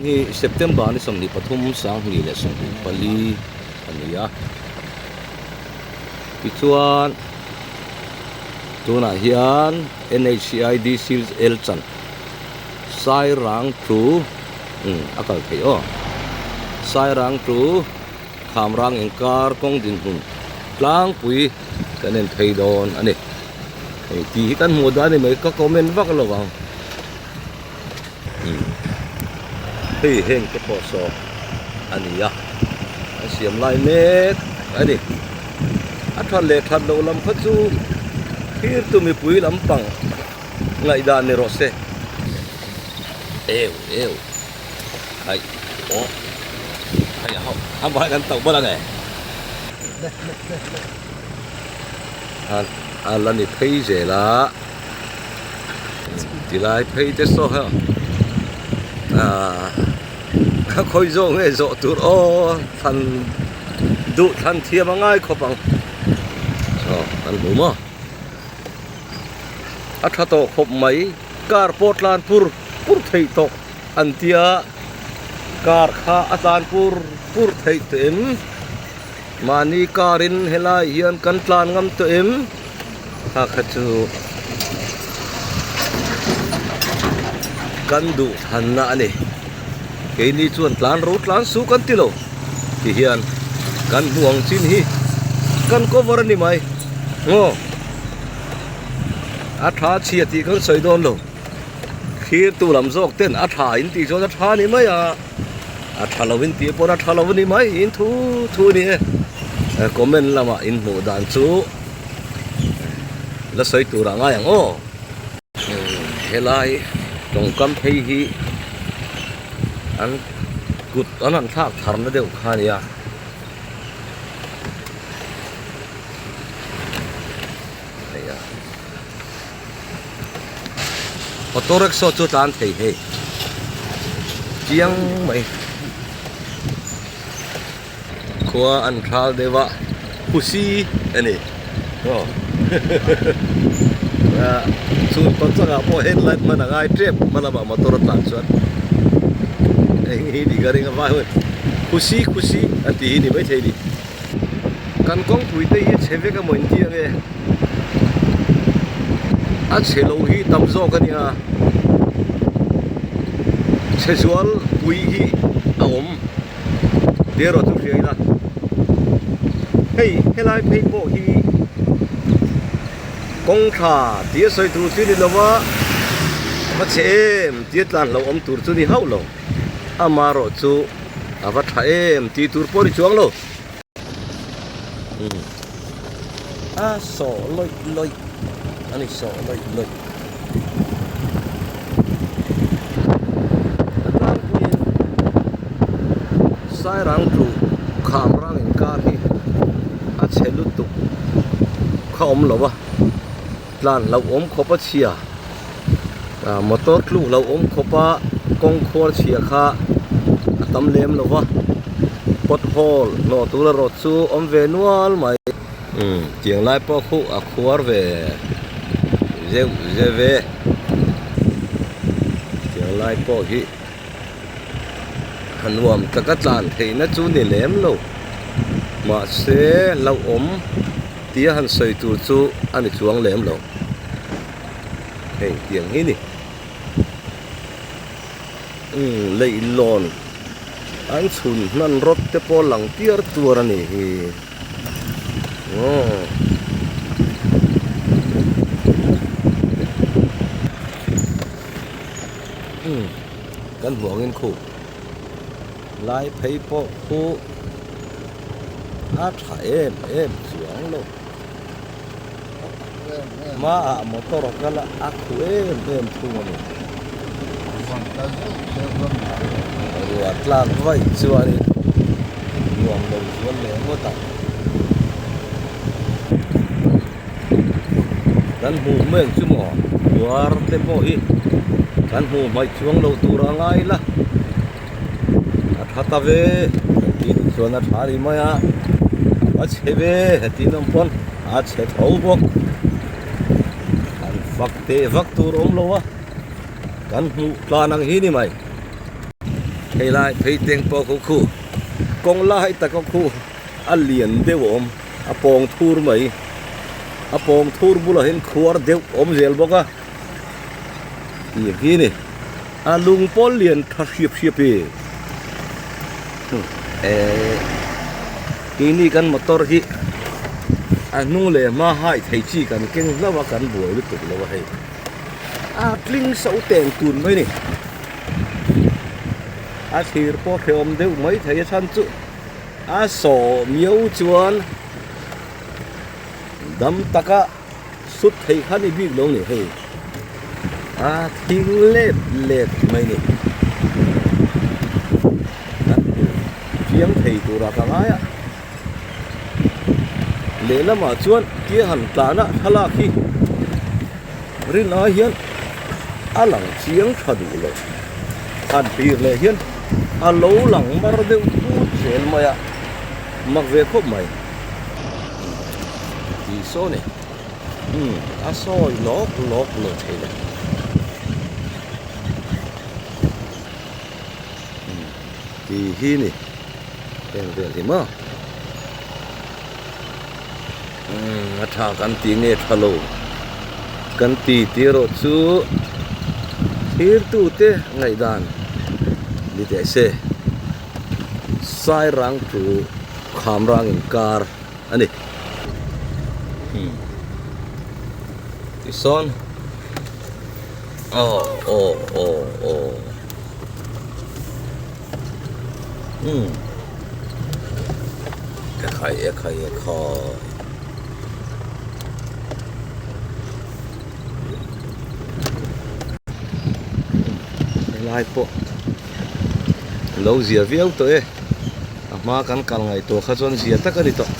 Hi September ni 23 2024 a ni a, tichuan tunah hian NHCIDCL chan Sairang to umm a kal theih aw Sairang to Khamrang inkar kawng dinhmun tlangpui kan en phei dawn a ni. Hei tih hi kan hmuh dan a ni mai ka comment vak lo ang. Hei heng te pawh saw a ni a, an siam lai mek a ni. A that leh that loh lam kha chu thlir tu mipui lampang ngaihdan ni rawh se. Eu eu hai aw hai ho a vai kan tauh bawlh ange a la ni phei zel a. Tilai phei te saw hei ahh a khawi zawk nge zawh tur aw thlan duh thlan thiam a ngai khawp ang aw kan hmu maw a tha tawh khawp mai car pawh tlan pur pur theih tawh an tia car kha a tlan pur pur theih tawh em mahni car in helai hian kan tlan ngam tawh em. Kha kha chu kan duh thanna a ni. Keini chuan tlan ro tlan su kan ti lo ti hian kan hmu ang chin hi kan cover a ni mai. Ngaw a tha chhia tih kan sawi dawn lo. Thlir tu lam zawk ten a tha in tih chuan a tha a ni mai a, a tha lo in tih pawn a tha lo a ni mai in thu thu a ni e. Comment lamah in hmuh dan chu. La sawi tur ah ngai ang aw. Helai tawngkam phei hi an kut an han thlak thar na deuh kha a nia. Auto rickshaw chu tlan thei hei chiang mai. Khua an thal deuh a khusi a ni aw chhun pawn changah pawh headlight hman a ngai tep hma lamah motor a tlan chuan eng hi ni ka ring a vai hun khusi khusi a tih hi ni maithei ni kan kawngpui te hi a chhe vek amaw inti ange a chhe lo hi tam zawk a nia chhe zual pui hi a awm. Tih erawh chu hria ila hei helai phei pawh hi kawng tha tih a sawi tur chu ni lova va chhe em tih a tlan hlauhawm tur chu ni hauh lo amaherawh chu a va tha em tih tur pawh a ni chuang lo a sawh lawih lawih a ni sawh lawih lawih. A tlangpuiin Sairang tlu kham rang inkar hi a chhe lutuk kha awm lo a, tlan hlauhawm khawp a chhia ah motor tluk hlauhawm khawp a kawng khuar chhia kha a tam lem lo va, pothole hnawh tur erawh chu awm ve nual mai. Umm tiang lai pawh khu a khuar ve zeuh zeuh e tiang lai pawh hi a nuam taka tlan theihna chu ni lem lo mahse hlauhawm tia han sawi tur chu a ni chuang lem lo hei tiang hi ni umm leihlawn an chhun hman rawt te pawh lang tiar tuar a ni hi. Kan hmuh angin khu lai phei pawh khu a tha em em chuang lo hmaah motor a kal a a khu em em thung a ni ruah tlak vaih chuanin nuam lo zual leh ngawt ang. Kan hmuh mek chu maw khuar te pawh hi kan hmuh hmaih chuang loh tur a ngai la a tha ta ve kan tih duh chuan a tha ni mai a a chhe ve heti lam pawn a chhe tho bawk an fak teh vak tur a awm lo a kan hmuh tlan ang hi ni mai. Helai phei teng pawh khu khu kawng lai taka khu a lian deuh a awm a pawng thur mai a pawng thur bulah hian khuar deuh a awm zel bawk a tih hi a ni a lung pawl lian tha hriap hriap hi ehh keini kan motor hi a hnung leh hma hai thei chi kan keng hlauh a kan buai lutuk lo a hei a tling so teng tun mai a ni. A thlir pawh hrehawm deuh mai thei a chhan chu a sawh miau chuan dam taka sut theih kha ni bik lo ni hei a thing let let mai ni kan hmu chiang thei turah ka ngai a lehlamah chuan tia han tlan a thlalak hi rin ai hian a lang chiang tha duh lo han thlir leh hian a lo lang mar deuh put zel mai a mak ve khawp mai tih saw ni umm a sawi lawk lawk lo thei lo umm tih hi ni heng vel hi maw umm a tha kan tih nge tha lo kan ti tih erawh chu thirtute ngaihdan ni teh se sairang thu kham rang inkar a ni umm tisawn aw aw aw aw. Umm ekhai ekhai ekhai helai pawh lo zia viau tawh e a hma kan kal ngaihtuah kha chuan zia tak a ni tawh.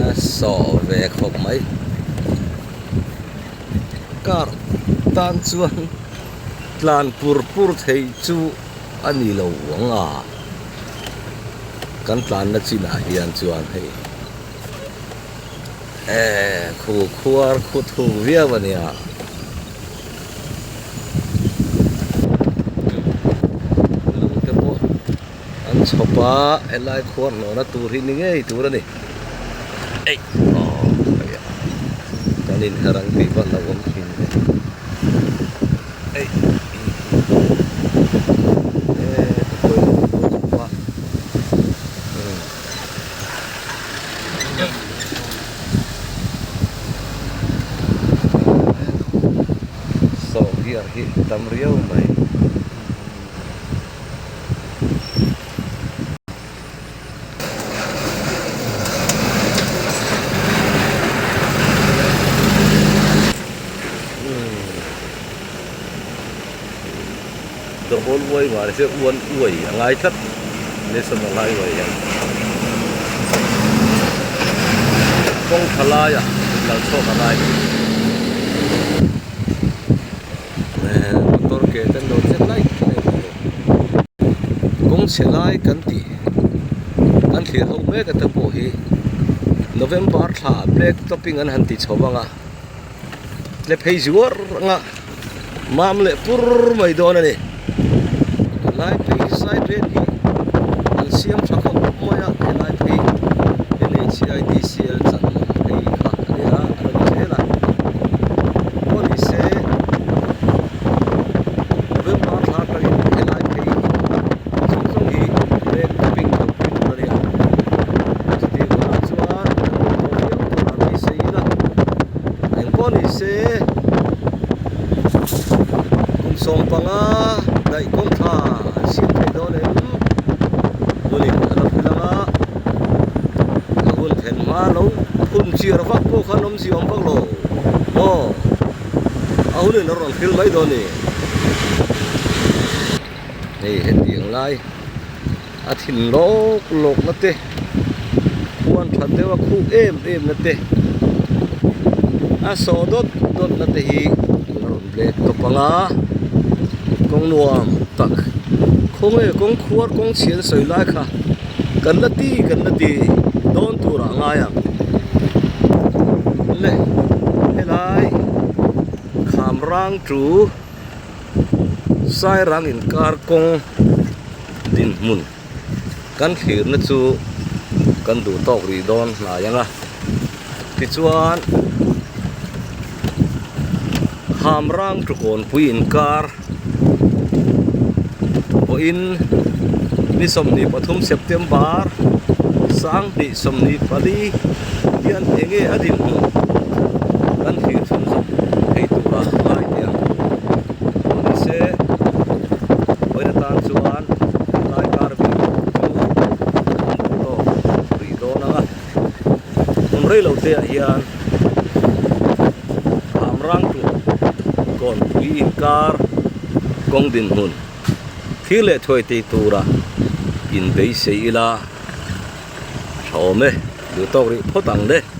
A sawh ve khawp mai. Car tan chuan tlan pur pur theih chu a ni lo ang a, kan tlanna chinah hian chuan hei eh khu khuar khu thuk viau a nia. Lung te pawh an chhawp a helai khuar hnawhna tur hi ni ngei tur a ni. Eih aw hei a kan inher ang tih pawh a lo awm thin e eih e ka pawi lo pawh chu pah umm sawm hiar hi tam riau mai. Double uai ngai se uan uai a ngai tlat national highway hian kawng tha laiah kal chhuak a ngai motor ke te an lo che laih laih mai a. Kawng chhe lai kan tih kan thlir ho mek ata pawh hi November thla black topping an han ti chho vang a tle phei zuar anga mam leh pur mai dawn a ni helai phei zai vel hi an siam tha khawp mai a helai phei N_H_I_D_C_L chan lam phei kha a ni a a lo ni zel a pawh ni se. November thla atangin helai phei zawng zawng hi black topping tho pui tur a ni a, chutih hunah chuan kan duh tawh viau tur a beisei ila engpawh ni se kum 15 daih kawng tha an siam thei dawn em hunin a la phil ang a, a hun then hma lo phun chiar vak pawh khan awmzia awm vak lo maw. A hunin a rawn hril mai dawn ni. Hei hetiang lai a thin lawk lawk na te khuan that deuh a khuk em em na te a sawh dawt dawt na te hi a rawn black tawp ang a kawng nuam tak khawnge kawng khuar kawng chhian sawi lai kha kan la ti kan la ti dawn tur ah ngai ang le helai. Hamrang chu Sairang inkar kawng dinhmun kan thlirna chu kan duh tawk rih dawn hnai ang a. Tichuan Hamrang chu kawnpui inkar pawhin ni 23 September 2024 hian enge a dinhmun kan thlir chhunzawm thei tura ngai teh ang. Aw ni se, vawiin atan chuan tlai kar bik chu an duh tawk rih dawn ang a. Hmun rei lo te ah hian Hamrang tur kawnpui inkar kawng dinhmun thil leh thuai tei tura inbeisei ila a tha awm e, duh tawk rih phawt ang le.